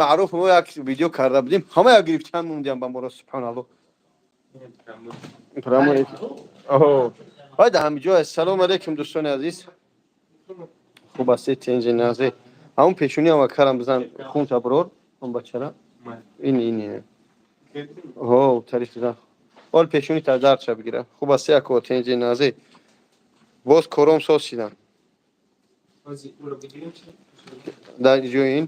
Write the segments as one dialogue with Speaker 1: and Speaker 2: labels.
Speaker 1: Маъруф мо як видео карда будем, ҳама як гирифтан мондиам ба моро, субҳаналло. Прямой эфир. Оҳо. Ой, да ҳамиҷо. Ассалому алайкум, дӯстони азиз. Хуб ҳастед, тенҷи назе. Ҳамун пешонӣ ҳама карам бизан, хун таброр, он бачара. Ин ин ин. Ҳо, тариф бизан. Ол пешонӣ та дардша бигира. Хуб ҳастед, ако, тенҷи назе. Боз кором соз шидан. Дар ҷои ин.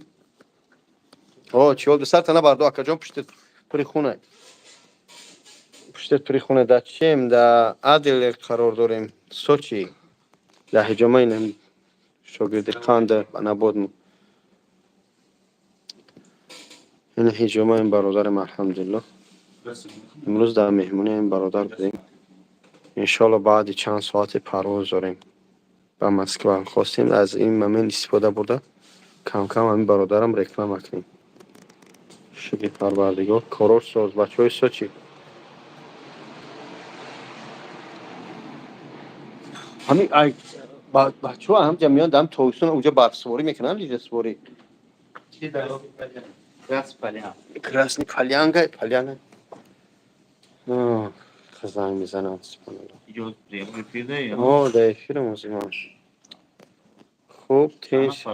Speaker 1: О, чиёл сарта набардо, акаҷон, пуштет пури хуна. Пуштет пури хуна. Да чем? Да Адлер қарор дорем. Сочи. Да ҳиҷома инам шогирди қанда набод. Ин ҳиҷома ин бародарем, алҳамдулиллоҳ. Имрӯз дар меҳмонии ин бародар будем. Иншоалло, баъди чанд соати парвоз дорем ба Москва. Хостем аз ин момент истифода бурда, кам-кам ҳамин бародарам реклама кунем. Шукри Парвардигор, корор соз, бачаҳои Сочи. Ҳамин ай бачаҳо ҳамҷа меоянд, ҳам тобистон уҷа барфсуворӣ мекунанд, лижасуворӣ. Красный Полянка, Поляна. Занг мезананд, субҳаналло. О, дар эфирам озиман. Хуб, тинч.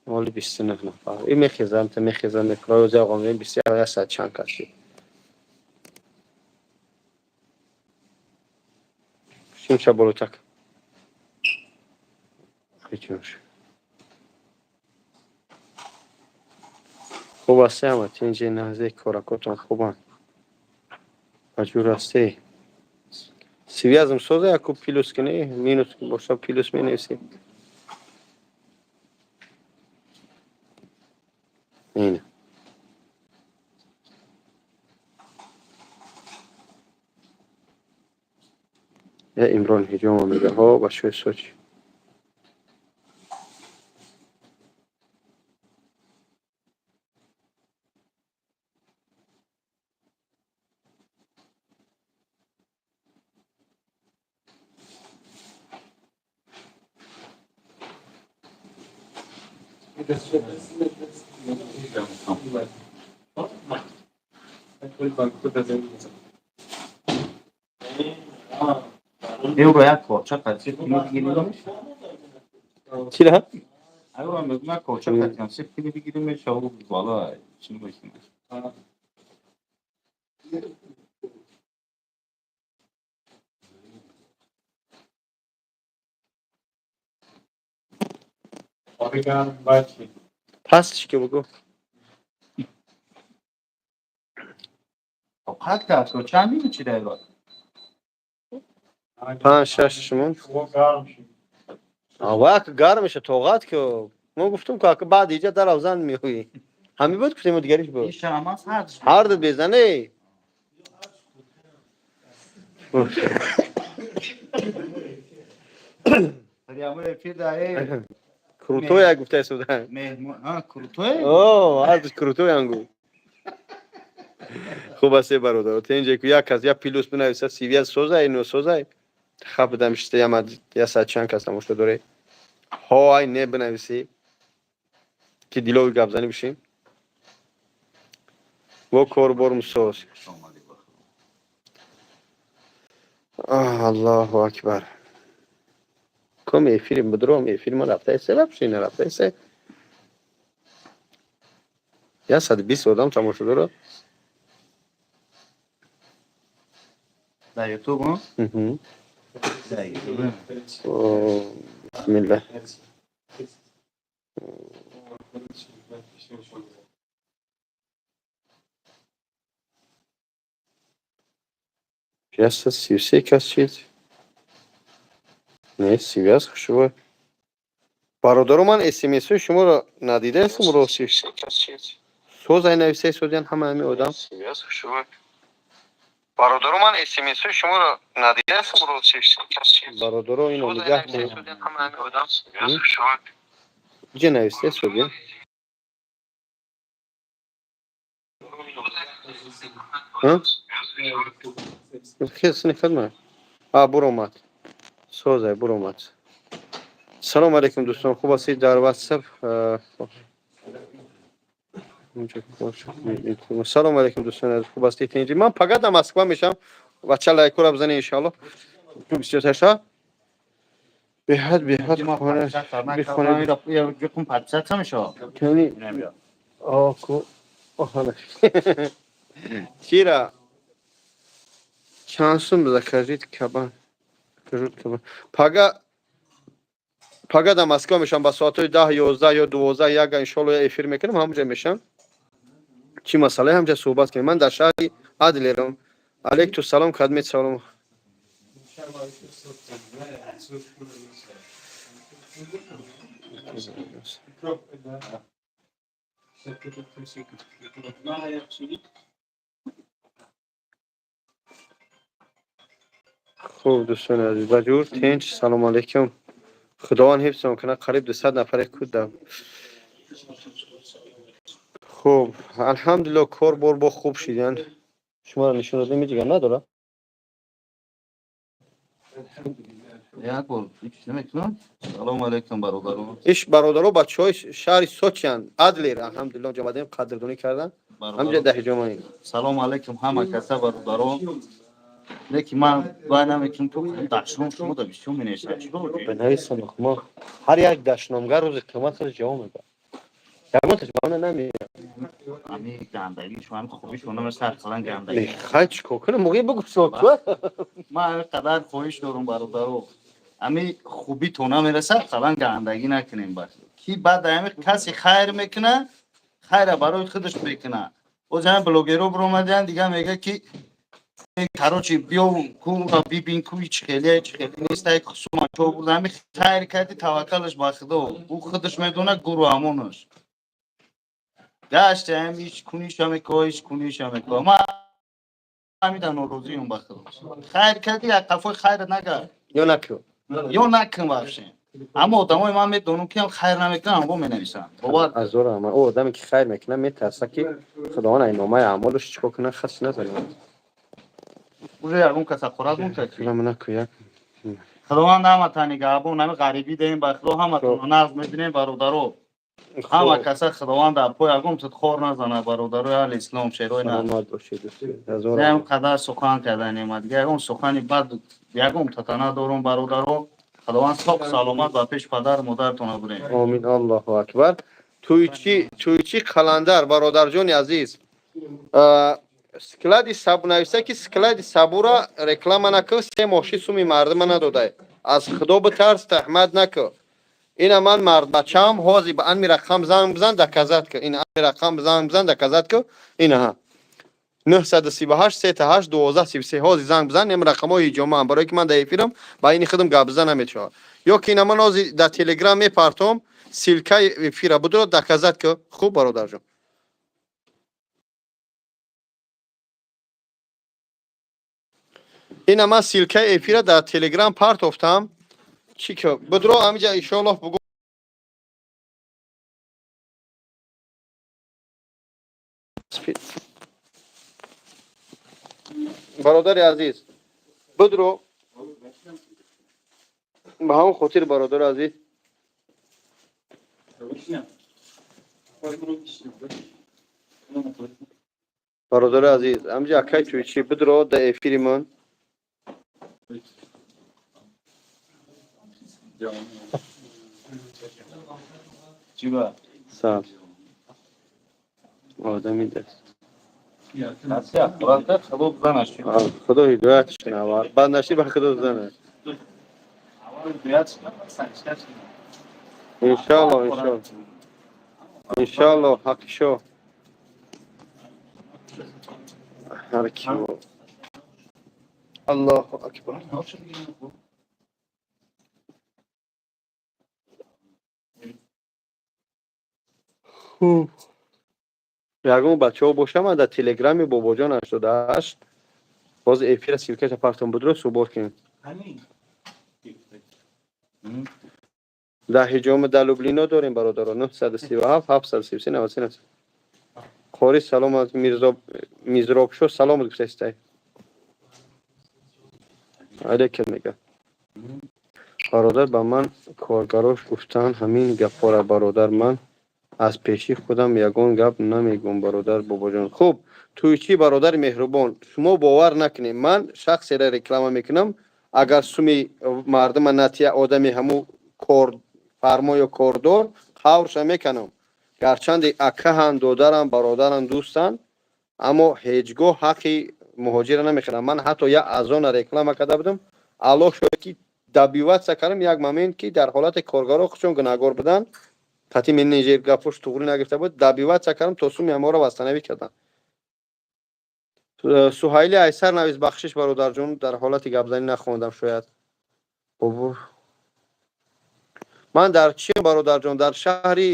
Speaker 1: Оли 29 нафар. И мехезам, та мехезам, мекроёз яғом, 21 саат чанд кас шуд. Шимша болотак. Ҳеҷ. Хуб ҳастӣ ҳама, тинҷи назе, коракотон хубанд. Ба ҷур ҳастӣ. Связь м соза, яку плюс кунӣ, минус боша, плюс менависӣ. Ин. Я Имрон ҳиҷома мега, ҳо, бачаҳои Сочи.
Speaker 2: Евро як корча қатъи кило бигирем.
Speaker 1: Чира?
Speaker 2: Евро мегӯм, як корча қатъи 3 кило бигирем, мешава бала чӣ мекунем.
Speaker 1: Пас ки бугу.
Speaker 2: Қат кард, чанд мину чи дар
Speaker 1: Панҷ шаш шумон. Авак гарм меша, тоғат ки мо гуфтум ки ака баъд иҷа дар авзан меоӣ. Ҳамин буд гуфтем, дигариш буд. Ҳар ду безане.
Speaker 2: Прямой эфир да.
Speaker 1: Крутой як гуфта истода.
Speaker 2: Меҳмон, крутой?
Speaker 1: О, ҳар ду крутой ангу. Хуб аст, бародар. Тенҷе ку як кас я плюс бинависа, связь созай, но созай. Хаб дам шиста яма я саат чанд кас тамошо доре. Ҳо, ай не бинависӣ. Ки дилови гапзанӣ бишем. Во кор борм соз. Аллоҳу акбар. Ком эфири будром, эфири ма рафтаисе, вообще нарафтаисе. 120 одам тамошо дорад.
Speaker 2: Дар Ютуб? Дар Ютуб.
Speaker 1: Бисмиллах. 133 кас чиз. Не, связь хушува. Бародаро, ман смсҳои шуморо надидаастам, рости. Созай нависаи созиян ҳама ҳами одам. Бародаро, ман смсҳои шуморо надидаастам, рости. Бародаро, ино нигаҳ кунед. Ҷа нависаи созиян. Ҳа? Хел хидма. А, буромад. Созай, буромад. Салом алейкум, дӯстон, хуб ҳастед? Дар WhatsApp. Салом алейкум, дӯстони азиз, хуб ҳастед, тинҷӣ? Ман пага дар Москва мешам. Бача, лайкора бизанед, иншоалло. Бисёрташа беҳад беҳад бихонед.
Speaker 2: Подписаться мешава.
Speaker 1: Кани оку оҳана чира чанд сум закажите кабан, закажут кабан. Пага, пага дар Москва мешам, ба соатҳои 10, 11 ё 12, 1, иншоалло, эфир мекунам, ҳамҷа мешам. Чӣ масъалае, ҳамҷа суҳбат кунем. Ман дар шаҳри Адлерам. Алейкум салом, кадмет салом. Хуб, дӯстони азиз, баҷур, тинч, салому алейкум, худованд ҳифзтон кунад. Қариб 200 нафаре кудам. Хуб, алҳамдулилло, кор бор бо хуб шидан. Шуморо нишон додем, дигар надора.
Speaker 2: Як бор намекунам. Салому алейкум, бародарон.
Speaker 1: Иш бародаро бачаҳои шаҳри Сочианд, Адлер. Алҳамдулилло, ҷо омадем, қадрдонӣ кардан ҳамҷа даҳиҷомаем.
Speaker 2: Салому алейкум ҳама каса, бародарон. Лекин ман вай намекунам, ки дашном шумо да бисёр менависад.
Speaker 1: Бинависам, мо ҳар як дашномгар рӯзи қиёмат худаш ҷавоб медиҳад. Ягонташ ба ман намеяд.
Speaker 2: Ами гандагӣ шумо, ами хуби шумо намесар қалан гандагӣ.
Speaker 1: Хай, чӣ кор кунам? Моғи бугу.
Speaker 2: Ман ҳамин қадар хоҳиш дорум, бародаро. Ами хубӣ то намерасад, қалан гандагӣ накунем бас. Ки баъд ами касе хайр мекуна, хайра барои худаш мекуна. Боз ҳамин блогеро биромадиян, дига мега, ки короче, биё кура бибин, куи чӣ хеле, чӣ хеле нест, як хусума чо бурда. Ами хайр карди, таваккалаш ба худо, ӯ худаш медона гуру ҳамонаш гашт. Ами ҳеч куниша мекоҳ, ҳеч куниша мекоҳ. Ман ҳамида норозиюм ба худо. Хайр карди, як қафои хайрат нагард.
Speaker 1: Ё накун.
Speaker 2: Ё накун вообще. Аммо одамои ман медонам, ки хайр намекунам, аммо менависам. Бовар.
Speaker 1: Азор ама ӯ одаме, ки хайр мекунад, метарса, ки худованд ай номаи аъмолаш чӣ кор кунад, хас назанад.
Speaker 2: Уже ягон каса хӯрад мунка чи.
Speaker 1: Наку як.
Speaker 2: Худованд ҳаматан нигаҳбон. Ҳами ғарибӣ деем ба худо, ҳаматонро нағз мебинем, бародаро. Ҳама каса худованд дар пой ягон тут хор назанад, бародарои аҳли ислом, шерои на.
Speaker 1: Саломат бошед, азор.
Speaker 2: Ягон қадар сухан карданем, дига ягон сухани бад ягон тата надорум, бародаро. Худованд соқ саломат ба пеш падару модаратона бурем.
Speaker 1: Омин, Аллоҳу акбар. Туйчи, туйчи Қаландар, бародарҷони азиз, склади саб нависа, ки склади сабура реклама накӣ, 3 моҳ ши суми мардума надодай. Аз худо битарс, таҳмат накӣ. Ина ман мардбачаам, ҳози ба анми рақам занг бизан, доказать ки ин ами рақам занг бизан, доказать ки инаҳа 938 38 12 33. Ҳози занг бизан, ин рақамҳои ҳиҷомаам, барое ки ман дар эфирам, ба ини худам гап бизан наметавонам. Ё ки ина ман ҳози дар Телеграм мепартом ссылкаи эфира, будро, доказать ки. Хуб, бародарҷон. Ина ман ссылкаи эфира дар Телеграм партофтам. Чӣ ки будро, ҳамиҷа, иншоаллоҳ, бугу. Бародари азиз, будро. Ба ҳамон хотир, бародари азиз. Бародари азиз, ҳамиҷа акай чуйчи будро дар эфири ман.
Speaker 2: Чиба?
Speaker 1: Сал одами даст.
Speaker 2: Худо бизанаш.
Speaker 1: Худо ҳидоятш кунад, баъд наши ба худо бизанад. Иншоалло, иншоалло, иншоалло, ҳаққи шо ҳар ки. Аллоҳу акбар. Хуб, ягон бачаҳо бошам, ман дар Телеграми Бобоҷон 88 боз эфира ссылкаша партом, будро, суҳбат кунем. Дар ҳиҷома дар Люблино дорем, бародаро, 937 733 93. Қори, салом аз Мирзо Мизробшо, салом гуфтастай. Алейкум мега. Бародар, ба ман коргарош гуфтанд ҳамин гапҳора, бародар, ман. Аз пеши худам ягон гап намегӯм, бародар Бобоҷон. Хуб, туи чӣ, бародари меҳрубон, шумо бовар накунед, ман шахсеро реклама мекунам, агар суми мардума натия, одами ҳаму корфармо ё кордор қаврша мекунам. Гарчанде акаҳанд, додарам, бародарам, дӯстанд, аммо ҳеҷ гоҳ ҳаққи муҳоҷира намехӯрам. Ман ҳатто як Озона реклама карда будам, Аллоҳ шоҳид, ки добиваться кардам як момент, ки дар ҳолати коргаро худшон гунаҳгор буданд, қати менеҷер гапош туғрӣ нагирифта буд, добиваться кардам, то суми ҳаморо восстановить кардам. Суҳайли Айсар навис, бахшиш, бародарҷон, дар ҳолати гапзанӣ нахондам шояд. Бобо, ман дар чиам, бародарҷон? Дар шаҳри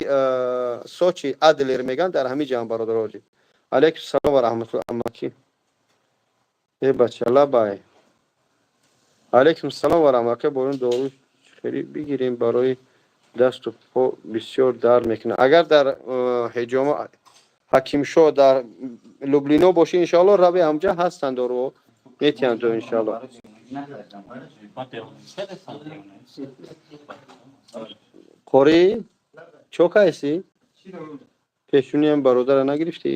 Speaker 1: Сочи, Адлер мегӯянд, дар ҳамин ҷаҳон, бародар ҳоҷӣ. Алайкум салом ва раҳматулло, амаки. Э, бача, лабай. Алайкум салом ва раҳмат. Бо ин дору хеле бигирем, барои дасту по бисёр дард мекунад. Агар дар ҳиҷома Ҳакимшо дар Люблино бошӣ, иншоалло, рави ҳамҷа ҳастанд, доруҳо метиҳанд то, иншоалло. Қорӣ, чо кайсӣ? Пешуниам бародара нагирифтӣ?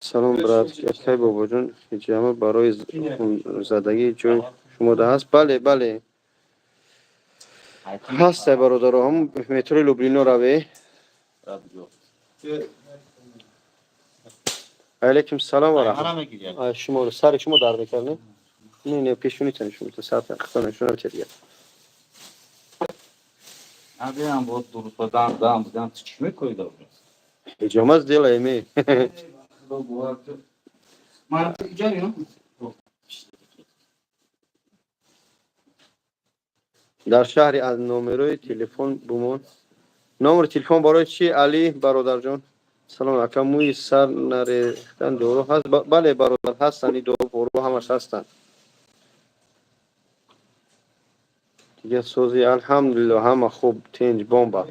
Speaker 1: Салом, брат. Акай Бобоҷон, ҳиҷама барои хунзадагӣ ҷои шумода ҳаст? Бале, бале, ҳастай, бародаро, ҳамун метрои Люблино раве. Алайкум салом ва раҳмат. Шумо сари шумо дард мекард, не? Не, не, пешонитон шумо сар хитон шумо дигар.
Speaker 2: Надиам вот дуруст дан дан дан, ту чӣ мекунӣ дар?
Speaker 1: Ҳиҷома сделаем.
Speaker 2: Ман ҷариён.
Speaker 1: Дар шаҳри аз номерои телефон бумон. Номери телефон барои чӣ, Али бародарҷон? Салом, ака, мӯи сар нарехтан дору ҳаст? Бале, бародар, ҳастанд, и дору пору ҳамаш ҳастанд. Дигар сози, алҳамдулилло, ҳама хуб, тинҷ, бомба.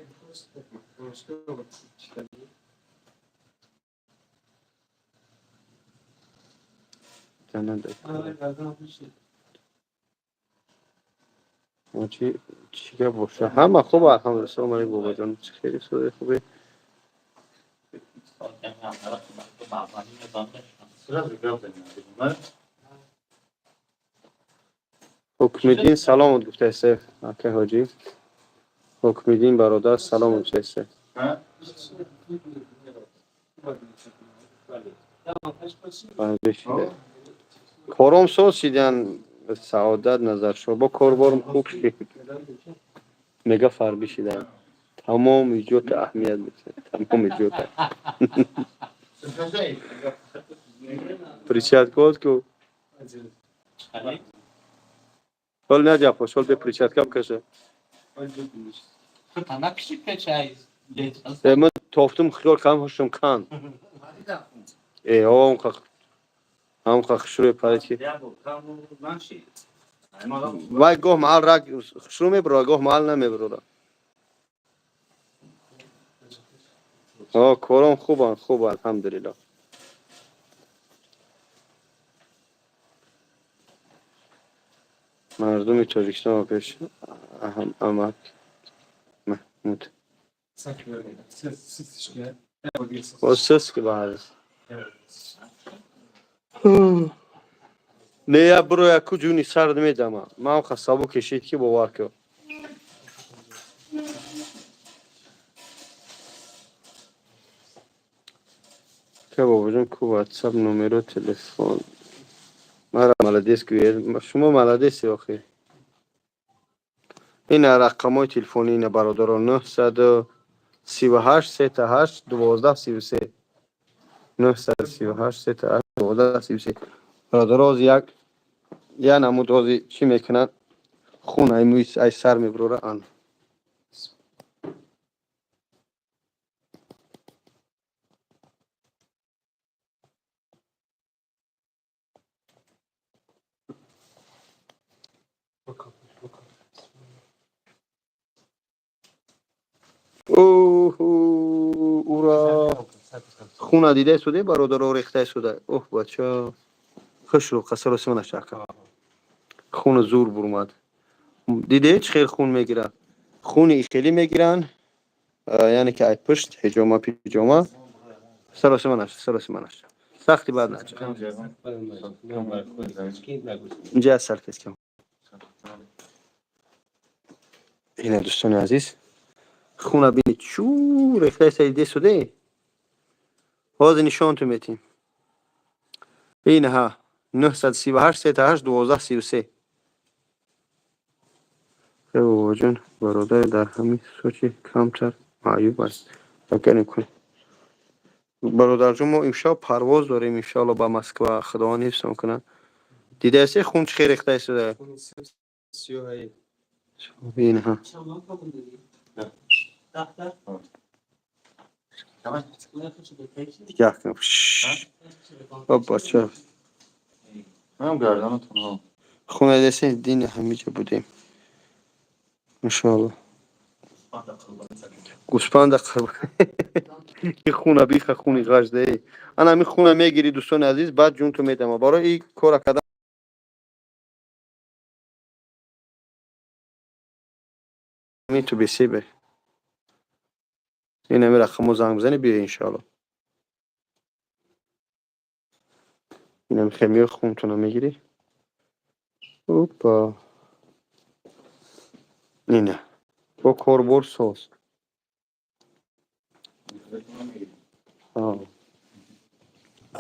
Speaker 1: Чӣ чӣ гап боша? Ҳама хуб, алҳамдулилла. Салом алейкум, бобоҷон, хеле сози хубе.
Speaker 2: Сразу гап занем.
Speaker 1: Ҳукмиддин салом гуфтасе, ака ҳоҷӣ. Ҳукмиддин бародар салом гуфтасе. Кором соз шидан, Саодат Назаршо, бо корборам хуб шид. Мега фарбӣ шидан. Тамоми ҷота аҳамият медиҳад. Тамоми ҷота. Перчатка ку. Ҳол наҷапо, шол бе перчатка бикаша. Ман тофтум, хиёл кам ҳушум кан. Э, ҳамқа хушрӯи парид ки. Вай гоҳ маҳал раг хушрӯ мебурора, гоҳ маҳал намебурора. Кором хубанд, хуб, алҳамдулилло. Мардуми Тоҷикистон ва пеш амак Маҳмуд. Боз ки баҳаз. Не, я буро, яку ҷуни сард медама. Ман хасабу кешид ки бовар кун. Ка бобоҷон, ку ватсап номеро телефон. Мара молодец гӯед. Шумо молодеси охи. Ина рақамҳои телефони ина, бародаро, 938 38 12 33, 938 38 12 33. Бародаро, ҳозир як намуд ҳозир чӣ мекунад, хун ай мӯи ай сар мебурора ан. Оҳ, ура! Хуна дида истода, бародаро, рехта истода. Оҳ, бача. Хушрӯ қасаро симона шака. Хуна зур бурмад. Диде чӣ хел хун мегирад? Хуни хеле мегиранд. Яъне ки ай пушт ҳиҷома пиҷома саросима нашд, саросима нашд. Сахти бад нача. Инҷа аз сар кес кам. Ина, дӯстони азиз, хуна бинед, чӯ рехтаи саиде суде. Ҳозир нишонтон метиҳем. Инаҳа, 938 38 12 33. Бобоҷон, бародаре дар ҳамин Сочи камтар маъюб аст. Агар имкон, бародарҷон, мо имшаб парвоз дорем, иншоалло, ба Москва. Худованд ҳифзтон кунад. Дидаасте, хун чӣ хел рехта истода? Инаҳа. Дигар кунам. Бача. Хуна дидасте, дини ҳамиҷа будем. Иншоалло. Гӯспанда қурбон. Хуна биха, хуни ғажда. Ана ҳамин хуна мегирӣ, дӯстони азиз, баъд ҷунту медама. Барои ин кора кардан ту бесебе. Ин ҳамин рақамҳо занг бизанӣ, биё, иншоалло. Инам хемиё хунтона мегирӣ. Опа. Ина. Бо корбор соз.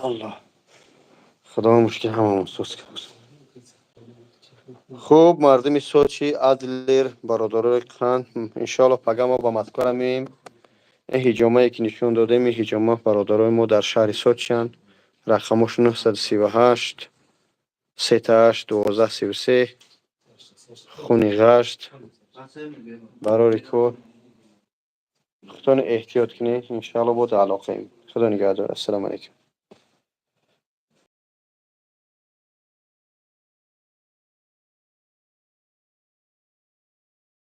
Speaker 1: Аллоҳ. Худо мушкил ҳамамон соз кард. Хуб, мардуми Сочи, Адлер, бародарои қанд, иншоалло пага мо ба Москвара меоем. Ин ҳиҷомае ки нишон додем, ин ҳиҷома бародарои мо дар шаҳри Сочианд. Рақамош 938 38 12 33. Хуни ғашт барори кор. Худтон эҳтиёт кунед, иншоалло, боз алоқаем. Худо нигаҳдор. Ассалому алайкум.